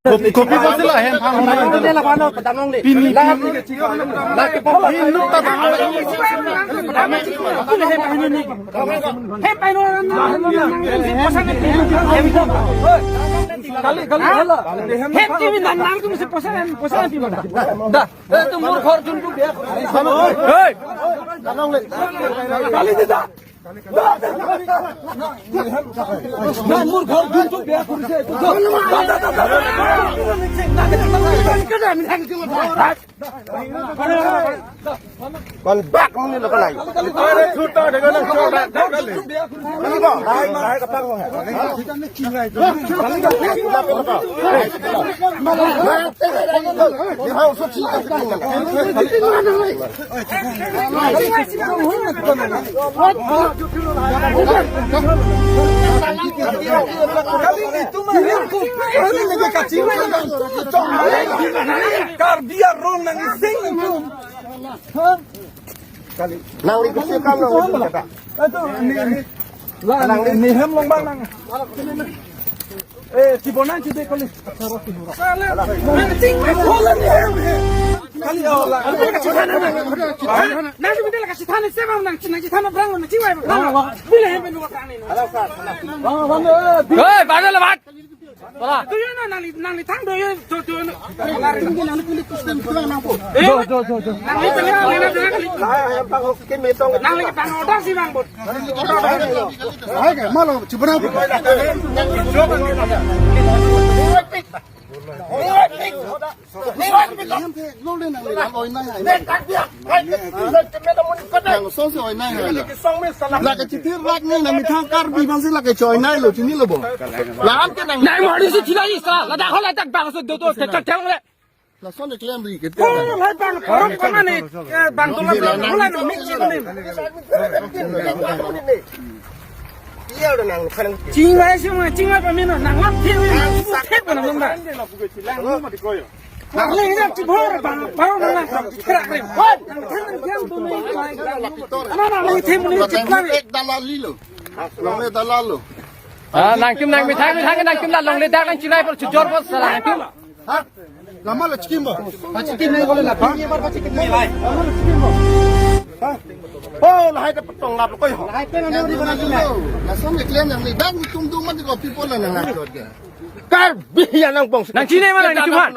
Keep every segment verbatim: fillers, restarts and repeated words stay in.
Kopi, kopi bosila hem phang hona. Pini, pini. Laki pom hin nuk ta bang. Hem paino na. Kali, kali, hala. Hem TV nang nang tu mesti posan, posan TV. Da. Eh, tu mur ghor juntu biya. Hei. Kali di da. Na mur ghor juntu biya kurse. Kal bak ni lo kalai. Are chuta de gana chuta de gana. Kali ko, hai, hai, kapang ko hai. Karbi arong nang ising. Nang ri kecil kan nang ri kecil. Aduh, ini, ini. Lah, ini, ini hem long bang nang. Eh, si Bonan si dek kali. Kali, oh, lah. Nang si benda lah kasih than, saya mau nang, nang si than orang, nang si wai orang. Bila hem benda orang ni. Hei, bana lebat. Tuyo na nangli, nangli thang tuyo, tuyo, tuyo. Nangli pili kustem tuyo nangpo. Eh? Jo, jo, jo, jo. Nangli pili, nangli, nangli. Nangli pang order si bang bot. Hai ke, malo, cibra. Nang song si oi nai hai la. La ke chitir rak ni nang methang Karbi bang si la ke choi nai lo chini lo bo. La an ke nang. Nang mari si chila isa, la dak ho la dak bang so do do tek tek tek le. Lason de klem ri ke. Oh, lai bang, parok kona ni, eh, bang tu la bang, hola no mik chik ni. Iya udah nang, nang. Chingwai si ma, chingwai pa mino, nang lam thik ni, thik pa nang ba. Nang le ina chibor bang, bang nang nang, thik rak ni. Nang thang nang kiam tu ni, nang nang thik ni, chik rak ni. Ek dalal li lo. Longle dalal lo. Ah, nangtum nang methang, methang nangtum la longle dak nang chilai por chujor por sala nangtum. Ha? Lama la chikim bo. Ha, chikim nai bole la. Ha? Lama la chikim nai lai. Lama la chikim bo. Ha? Oh, lahai ta patong lap koi ho. Lahai pe nang ri bana chilai. Lason de klem nang ni bang tum dum man ko people la nang nang. Karbi ya nang bong. Nang chine mana ni tuman?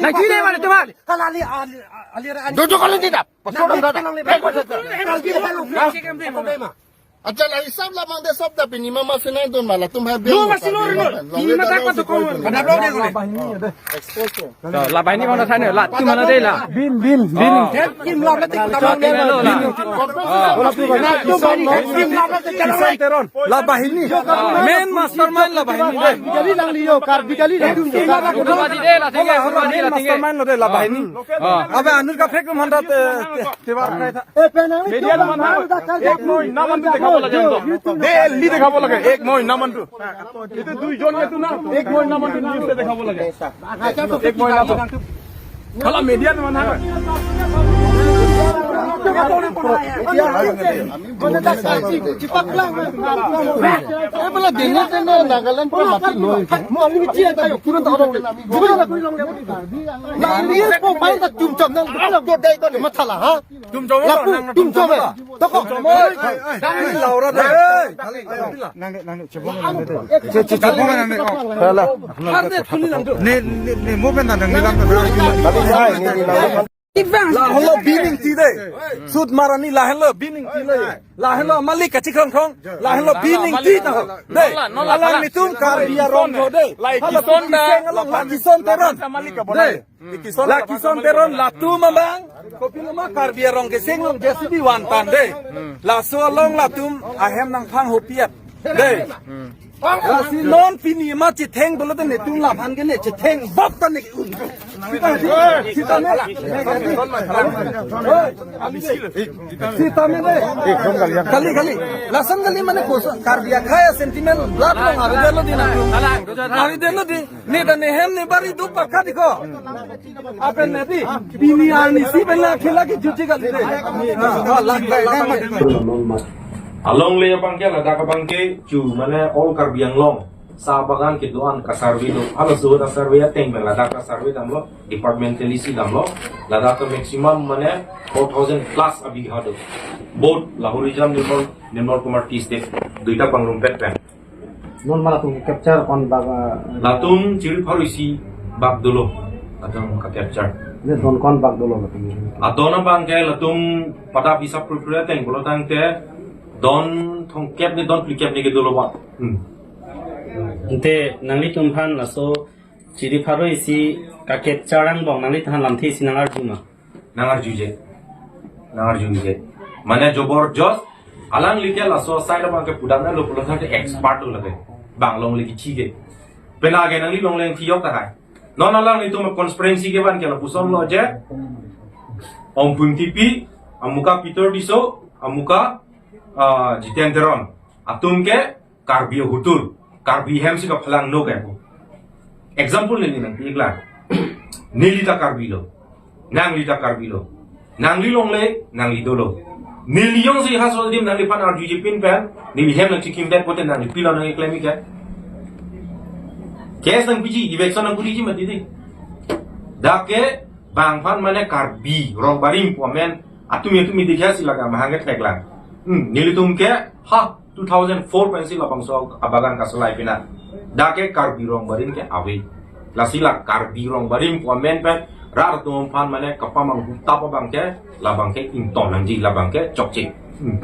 Nang chine mana tuman? Kalali ali ali. Dodo kali tidak. Pasok dam dada. Kalbi kalau. Ha? Acha la isab la mande sab da pini mama sina don mala tum hai. Lo masi lo lo. Pini mata ko to ko. Kada bro de ko. La bahini mana thane la tu mana de la. Bin bin bin. Kim la na tik. Kim la na tik. Kim la na tik. Kison Teron. La bahini. Main mastermind la bahini de. Kali lang liyo, Karbi kali lang. Main mastermind lo de la bahini. Abe anur ka phek manda te. Media tu mana? Ek mohina man tu dekha bo lage. Daily dekha bo lage. Ek mohina man tu. Itu dui jon itu na. Ek mohina man tu news te dekha bo lage. Ek mohina tu. Kalau media tu mana? Eh, bola dene dene Nagaland pura mati lo. Mo ami bichi ayo, turun tahu. Nang lihat po main tak cum cum nang. Ko dai ko ni mathala ha. Tum chom lapu, nang tum chom. Toko. Nang ni Laura de. Nang ni, nang ni, coba nang ni. Coba nang ni. Hala. Har de kuni nang tu. Ne, ne, ne, mo pen nang ni lam. Tapi hai ni ni nang. Ibang. Lahenlo bining ti de. Sut marani lahenlo bining ti de. Lahenlo malik kachikrong krong. Lahenlo bining ti ta. De. Alanglitum Karbi arong do de. Lai kison da. Kison Teron. De. La Kison Teron latum abang. Kopilo ma Karbi arong keseng along J C B van tan de. Laso along latum ahem nangphang hopiat. De. Lasi non pini ma chetheng dolo de netum laphan ke ne chetheng bap ta ne. Sita, sita, sita ne. Sita ne de. Kali, kali. Lason kali mane kosa Karbi akhai sentiment lap long hari delo di na. Hari delo di. Ne ta ne hem ne bari du pakha dikho. Apen ne di. Pini arnisi pen la khela ke juji kali de. Ha, ha, lak, lak, lak. Alongle abang ke ladak abang ke chu mane all Karbi Anglong. Sa bagan kedo-an ka-survey do. Halaso ta survey ateng pen ladak ka-survey damlo, departmentally si damlo. Ladak ta maximum mane four thousand plus abigha do. Both Lahorijan Nirmal, Nirmal Kumar Tea Estate, duita pangrumpet pen. Non ma latum capture kon bak, ah, latum chiri pharo isi bak dolo. Latum ka-capture. Ne don kon bak dolo latum? Adon abang ke latum pada bisa prepare teng bolo tangte don thomkep ne don phlikep ne ke dolo ba. Hmm. Ante nanglitum aphan laso chiri pharo isi ka-capture angbong nangliphan lamthe isi nang-arju ma? Nang-arjuje. Nang-arjuje. Mane jobor jos, alangli ke laso side abang ke pudamlo pulo tangte expert lo lake. Bang longle kithi ke. Penang ke nangli longle thiyok ta hai. Non alanglitum conspiracy kevan ke lapuson lo je. Ongpun Tipi, amuka Peter Tisso, amuka, ah, Jiten Teron. Atum ke Karbi ahutur, Karbi hem si kaphalang no kaipo. Example neli nangpi ikla. Neli ta Karbi lo. Nangli ta Karbi lo. Nangli longle, nangli dolo. Neli jongsi ha Sodipta nangliphan arjuje pin pen, neli hem nangchikim det pote nangli pilo nangkeklem ik ke. Case nangpiji, eviction nangpiji mati di. Dak ke bang aphan mane Karbi rong barim pu amen, atumi atumi dikha si laga mahang ke theklang. Hmm, nelitum ke ha two thousand four pensi labangso abagan kasolai pina. Dak ke Karbi rong barim ke ave. Lasi la Karbi rong barim pu amen pen rat atum aphan mane kapamanghu tap abang ke labang ke ingtong nangji labang ke chokche. Hmm.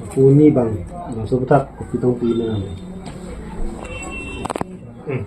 Pu ni bang, bangso puthak kopi tong pi na. Hmm.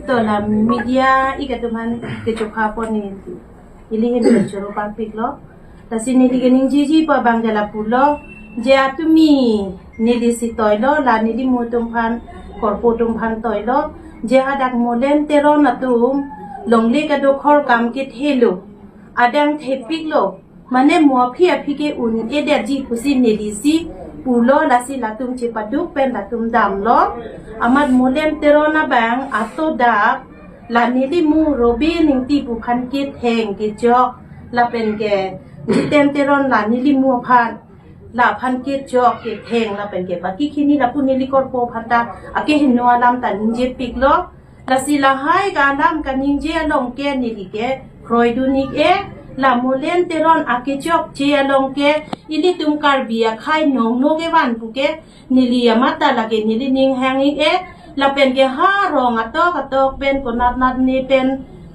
To la media ik atum aphan kechokha pon ni. Ili hin choro parpik lo. Lasi neli keningjeji pu abang ke lapu lo. Je atumi neli si toi lo, la nelimu atum aphan, korpo atum aphan toi lo. Je hadak Molen Teron atum longle kadokhor kam kethe lo. Adang thepik lo. Mane mo aphi aphi ke un-edetji pusi neli si pulo, lasi latum chepaduk pen latum damlo. Amat Molen Teron abang ato dak la nelimu Robi Ingti pu aphan ketheng kejok lapen ke Jiten Teron la nelimu aphan, la aphan kejok ketheng lapen ke baki khini lapu neli korpo aphan ta akehingno alam ta ningjepik lo. Lasi lahai ke alam kaningje along ke neli ke kroidun ik e, la Molen Teron akechokche along ke ilitum Karbi akhei nongno kevan pu ke neli amat ta lake neli ning hang ik e, lapen ke ha rong atok atok pen konat nat ne pen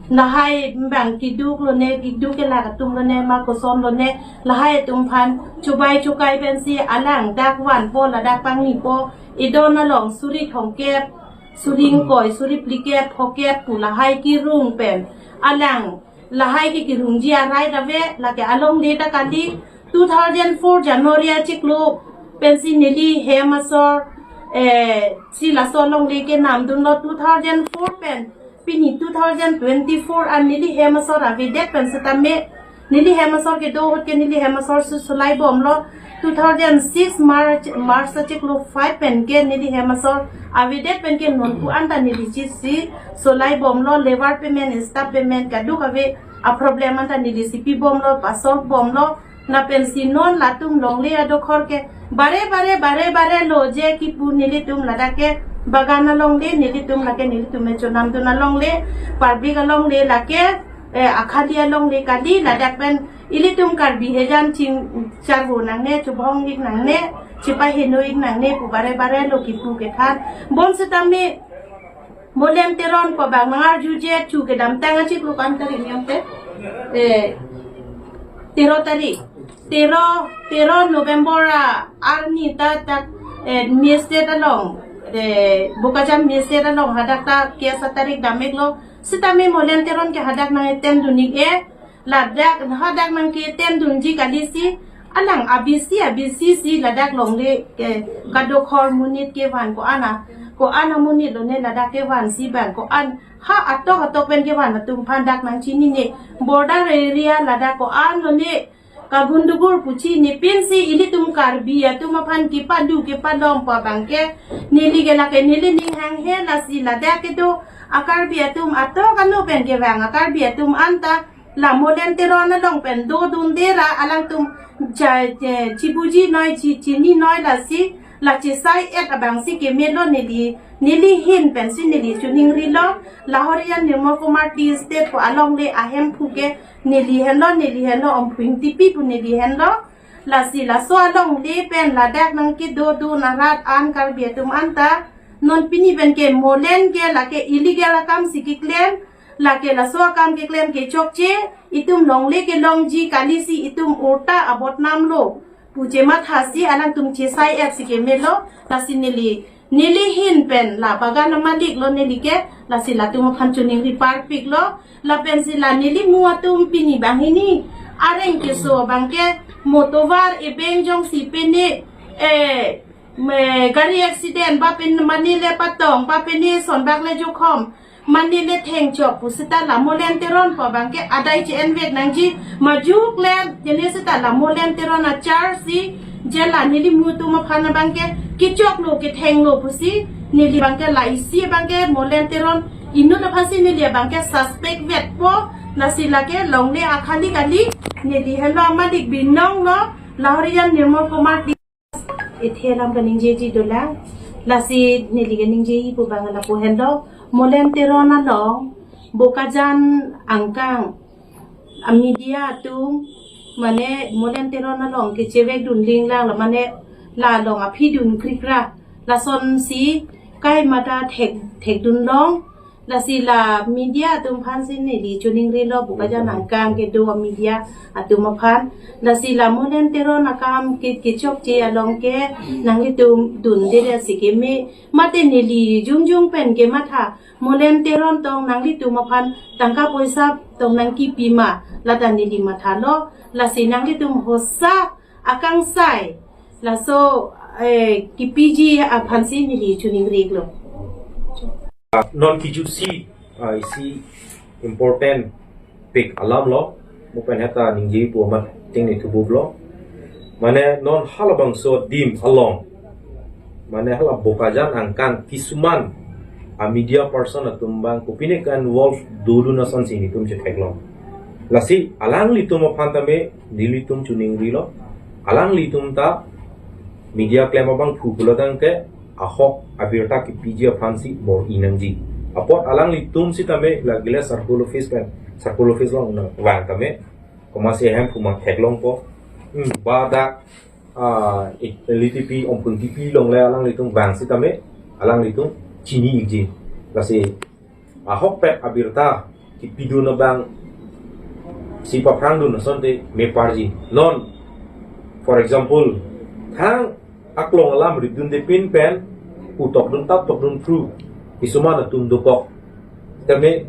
lahai bang kiduk lone, kiduk ke la atum lone, ma koson lone, lahai atum aphan chubai chukai pensi alang dak vanpo, ladak pangnipo, idon along suri thomkep, suri ingkoi, suri phlikep, phokep pu lahai kirung pen alang lahai ke kirungji arai dave, lake alongle ta kali, two thousand four January achiklo pensi neli hem asor, eh, si laso alongle ke namdunlo two thousand four pen. Pini two thousand twenty-four an neli hem asor avedet pen setame neli hem asor kedo ahut ke neli hem asor si solai bomlo. Two thousand six March, March achiklo five pen ke neli hem asor avedet pen ke nonpu anta neli chisi solai bomlo, labour payment, staff payment kaduk ave, a problem anta neli si pi bomlo, pa solve bomlo. Lapen si non latum longle adokhor ke bare bare bare bare lo je kipu nelitum ladak ke bagan alongle, nelitum lake nelitum me chonamdun alongle, public alongle lake, eh, akhali alongle kali, ladak pen ilitum Karbi hejan chingcharvo nangne, chubhong ik nangne, chepaheno ik nangne pu bare bare lo kipu kethan. Bonsitame Molen Teron pu abang nang-arjuje chu kedamtang achiklo ko-an tarik niam te? Eh, tero tarik. Tero, tero November a arni ta, ta, eh, Mie State along, eh, Bokajan Mie State along hadak ta case atarik dam iklo. Sitame Molen Teron ke hadak nang-etendun ik e. Ladak hadak nangketendunji kali si, alang abisi abisi si ladak longle ke kadokhor monit kevan ko-an a, ko-an amonit lone ladak kevan si bang ko-an ha atok atok pen kevan atum aphan dak nangchinine, border area ladak ko-an lone kagundugur puchinine pensi ilitum Karbi atum aphan kipadu kipalom pu abang ke neli ke lake neli ning hanghe, lasi ladak kedo a-Karbi atum atok ano pen kevang a-Karbi atum anta la Molen Teron along pen dodunde ra alangtum cha, eh, chibuji noi, chi, chini noi, lasi La chesai-et abangsi kemelo neli, neli ahin pensi neli choningrilo. La Horijan Nirmal Kumar Tea Estate pu alongle ahemphu ke neli henlo, neli henlo, Omphu Ingtipi pu neli henlo. Lasi laso alongle pen ladak nangkedodun arat an Karbi atum anta non pini pen ke molen ke lake illegal akamsi keklem, lake laso akam keklem ke chokche, itum longle kelongji kalisi itum ulta abodnam lo pu chemathasi alangtum chesai-etsi kemelo. Lasi neli, neli ahin pen la bagan amalik lo neli ke, lasi latum aphan choningri parpiklo. Lapensi la neli mu atum pini banghini areng keso abangke motovar ebeng jongsi pene, eh, me, gari accident ba pen mane le patong ba pene sonbak le jokhom, mane le thengchok pu seta la Molen Teron pu abangke adai che-envek nangji. Majok le jene seta la Molen Teron a-charge si je la neli mu atum aphan abangke kechoklo kethenglo pusi neli abangke la isi abangke Molen Teron inut aphansi neli abangke suspect vetpo. Lasi lake longle akhali kali neli henlo amalik binong lo, La Horijan Nirmal Kumar Tea Estate alam kaningjeji dolang. Lasi neli kaningjeji pu abang lapu henlo, Molen Teron along Bokajan angkang a-media atum mane Molen Teron along kechevekdun linglang la mane la along aphidun krikra lasonsi kaimata thek, thekdun long. Lasi la media atum aphansi neli choningrilo, Bokajan angkang kedo media atum aphan. Lasi la Molen Teron akam ke, kechokche along ke nanglitum dunde-detsi keme, mate neli jongjong pen kematha Molen Teron tong nanglitum aphan tangka poisa tong nangkipi ma, lata neli mathalo. Lasi nanglitum hosa akangsai laso, eh, kipiji aphansi neli choningrilo. Non kijutsi, ah, isi important pik alam lo, mo pen heta ningje pu amat ting ni thubup lo. Mane non halabangso adim along, mane hala Bokajan angkang kisuman a-media person atum abang kopine ka-involve dodun asonsi nelitum chetheklong. Lasi alanglitum aphan tame nelitum choningrilo. Alanglitum ta media klem abangphu pulo tangte ahok abirta kipiji aphansi bor-i nangji. Apot alanglitum sitame lagile circle office pen, circle office along nangvang tame, komatsi ahemphu ma theklongpo. Hmm, ba dak, ah, ik-, L T P, Omphu Ingtipi alongle alanglitum vang sitame alanglitum chini-ikji. Lasi ahokpet abirta kipidun abangsi paphrangdun asonte meparji. Non, for example, thang aklong alam ripdunde pin pen pu tokdun tap tokdun through kisuman atum dokok. Tame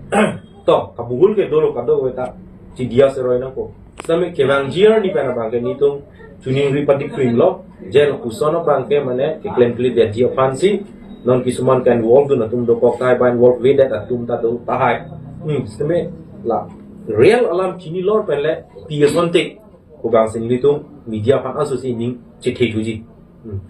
to kabuhul ke dolo kadokave ta chidia seroi nangpo. Sitame kevangji arni pen abangke nelitum choningri padik krim lo, je lapuson abangke mane keklem kledetji aphansi non kisuman ka-involve dun atum dokok, tai ba involve vedet atum ta do tahai. Hmm, sitame la real alam chinilor pen le pi asonte pu abangsi nelitum media aphan asosi ning chethe thuji. Hmm.